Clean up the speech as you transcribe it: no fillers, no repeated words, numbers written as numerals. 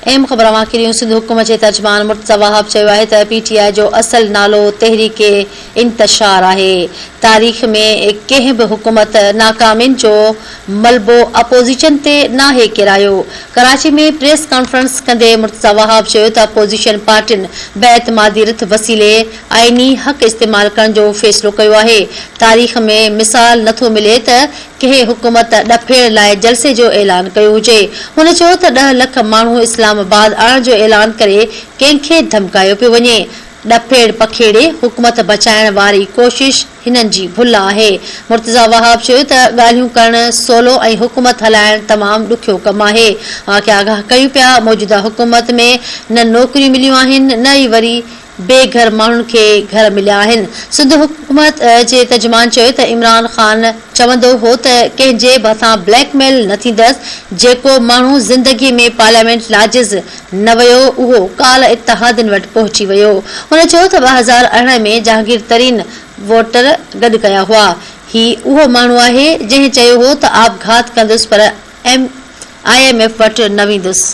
اهم خبر اوهان کي ڏيون سنڌ حڪومت جي ترجمان مرتضيٰ وهاب چيو آهي ته پي ٽي آء جو اصل نالو تحريڪ انتشار آهي، تاريخ ۾ ڪنهن به حڪومت ناڪامين جو ملبو اپوزيشن تي ناهي ڪيرايو. ڪراچي ۾ پريس ڪانفرنس ڪندي مرتضيٰ وهاب چيو ته اپوزيشن پارٽين بي اعتمادي رٿ وسيلي آئيني حق استعمال ڪرڻ جو فيصلو ڪيو آهي، تاريخ ۾ مثال نٿو ملي ته ڪنهن حڪومت ڏڦيڙ لاء جلسي جو اعلان ڪيو هجي. هن چيو ته ڏهه لک ماڻهو اسلام آباد آڻڻ جو اعلان ڪري ڪنهن کي ڌمڪايو پيو وڃي. ڏڦيڙ پکيڙي حڪومت بچائڻ واري ڪوشش هنن جي ڀل آهي. مرتضيٰ وهاب چيو ته ڳالهيون ڪرڻ سولو ۽ حڪومت هلائڻ تمام ڏکيو ڪم آهي. اوهان کي آگاهه ڪيون پيا موجوده حڪومت ۾ نه نوڪريون مليون آهن نه ئي وري بي گهر ماڻهن کي گهر مليا آهن. سنڌ حڪومت جي ترجمان چيو ته عمران خان چوندو هو ته ڪنهن جي به هٿان بليڪ ميل نه ٿيندس، جيڪو ماڻهو زندگي ۾ پارليامينٽ لاجز نه ويو اهو ڪالهه اتحادين وٽ پهچي ويو. هن چيو ته 2018 ۾ جهانگير ترين ووٽر گڏ ڪيا هئا، هي اهو ماڻهو آهي جنهن چيو هو ته آپگهات ڪندس پر ايم I M F وٽ نه ويندس.